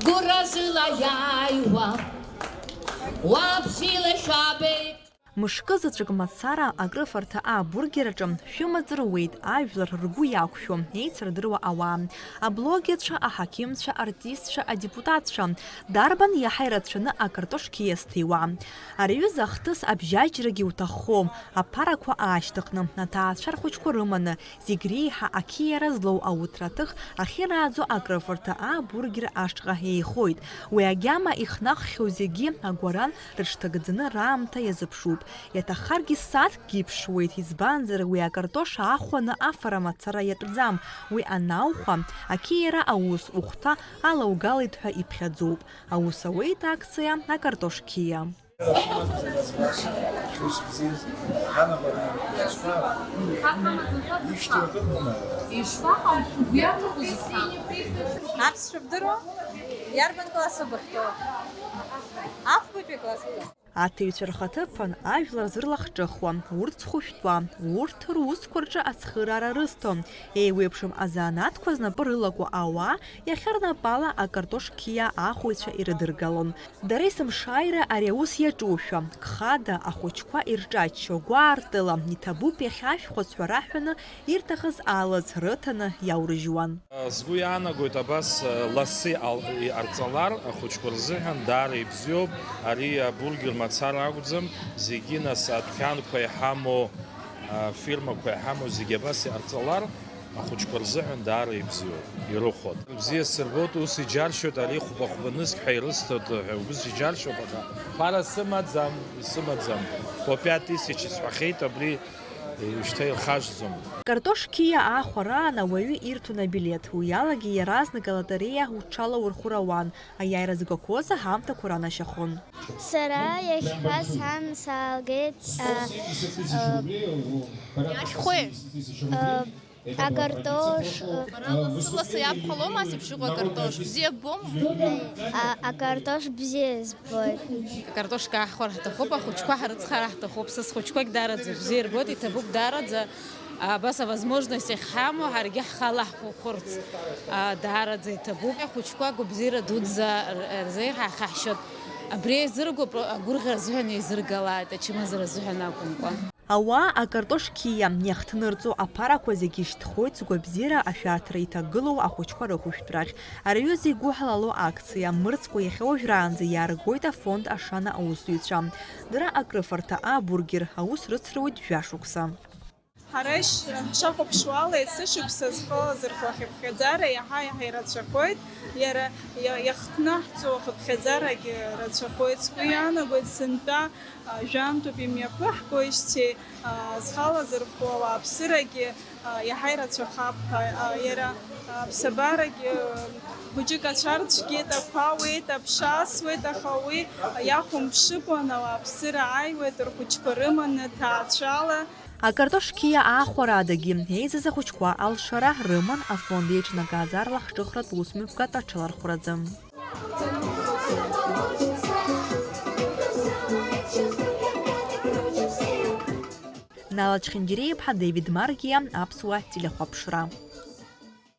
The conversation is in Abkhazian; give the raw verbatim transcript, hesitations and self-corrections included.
Гәыразыла иааиуа, уа бзиала шәабеит. Мышкы заҵәык мацара акрыфарҭа аа бургер аҿы шәымаҵ руеит ажәлар ргәы иақәшәо, еицырдыруа ауаа, аблогерцәа, аҳақьымцәа, артистцәа, адепутатцәа, дарбан иаҳа ирацәаны акартош қьиа зҭиуа. Ари аҩыза ахҭыс абжьаџьрагьы уҭаххом, аԥарақәа аашьҭыхны, аҭаацәа рхәыҷқәа рыманы, зегь реиҳа ақьиара злоу ауҭраҭых ахьырааӡо акрыфарҭа аа бургер ашҟа еихоит. Уи агьама ихнаххьоу зегьы агәаран рыҽҭагӡаны раамҭа иазыԥшуп. Иаҭаххаргьы ссааҭкгьы иԥшуеит, избанзар, уи акартош аахәаны афара мацара иатәӡам. Уи анаухәа, ақьиара аус ухәҭа алаугалеит ҳәа иԥхьаӡоуп. Аус ауеит акциа «Акартош қьиа». Аԥсшәа бдыруа? Иарбан класс бахьтәоу? Ахәбатәи класс. Аҭаҩцәа рхаҭыԥан ажәлар зырлахҿыхуа, урҭ зхәышәтәуа, урҭ русқәа рҿы ацхыраара рызҭо, еиуеиԥшым азанааҭқәа знапы рылаку ауаа иахьа рнапала акартош қьиа аахәаҩцәа ирыдыргалон. Дара есымшааира ари аус иаҿушәа, гхада ахәыҷқәа ирҿаччо, гәаартыла, иҭабуп иахьа ашәхәацәа раҳәаны ирҭахыз алаӡ рыҭаны иаурыжьуан. Сгәы иаанагоит абас, лассы ал-, иҟарҵалар, ахәыҷқәа рзыҳәан даара ибзиоуп. Ари абургер мацара акәӡам, зегьы нас адәқьанқәа иҳамоу, афирмақәа иҳамоу зегьы абас иҟарҵалар, ахәыҷқәа рзыҳәан даара ибзиоуп, ирыхәоит. Бзиа сырбоит, ус иџьаршьоит, ари хәба-хәба нызқь ҳәа ирысҭоит ҳәа, убыс иџьаршьоит, аха ԥара сымаӡам, исымаӡам. По пять тысяч исҳәахьеит, абри шьҭа ирхашҭӡом. Картош қьиа аахәараан ауаҩы ирҭон абилеҭ, уи алагьы иаразнак алотереиа уҽалаурхәыр ауан, аиааира згақәоз аҳамҭақәа ранашьахон. Сара иахьа сан саалгеит, а, а, Иахьхәи? А, акартош, а, Бара лассы-лассы иабхәалома ас еиԥш иҟоу акартош? Бзиа ббома? А, акартош бзиа збоит. Акартошка аахәар ҳҭахуп, ахәыҷқәа ҳрыцхар ҳҭахуп. Са схәыҷқәагь даараӡа бзиа ирбоит, иҭабуп даараӡа. Абас авозможность иахьҳамоу ҳаргьы ҳхала ҳхәыхәырц, а, даараӡа иҭабуп. Ахәыҷқәа гәабзиара дуӡӡа р-, рзеиҳахьаҳшьоит. Абри еизырго про-, агәырӷьара азыҳәан еизыргалааит, ачымазара азыҳәан акәымкәа. Ауаа акартош қьиа иахҭнырҵо аԥарақәа зегьы ишьҭхоит згәабзиара ашәарҭара иҭагылоу ахәыҷқәа рыхәышәтәрахь. Ари аҩыза игәыҳалало акциа мырӡкәа иахьа уажәраанӡа иааргоит афонд Ашана аусзуҩцәа. Дара акрыфарҭа абургер аус рыцруеит жәашықәса. Ҳара ишь-, ҳшахәаԥшуала, есышықәса зхы азырхәо ахыԥхьаӡара иаҳа-иаҳа ирацәахоит, иара иа-, иахҭнаҳҵо ахыԥхьаӡарагьы рацәахоит. Сгәы иаанагоит, сынтәа, а, жәантәуп имҩаԥыҳгоижьҭеи, а, зхы алазырхәуа ауааԥсырагьы, а, иаҳа ирацәахап ҳәа, а, иара, а, аԥсабарагьы, а, хәыҷык ацәа рцәгьеит, ақәа ауеит, аԥша асуеит, аха уи иахәамԥшыкәан ауааԥсыра ааиуеит рхәыҷқәа рыманы, ҭаацәала. Акартош қьиа аахәараадагьы еизаз ахәыҷқәа алшара рыман афонд еиҿнакааз арлахҿыхратә усмҩаԥгатә аҽалархәразы. Нала Чхиндиреиԥҳа, Дэвид Маргиа, Аԥсуа телехәаԥшра.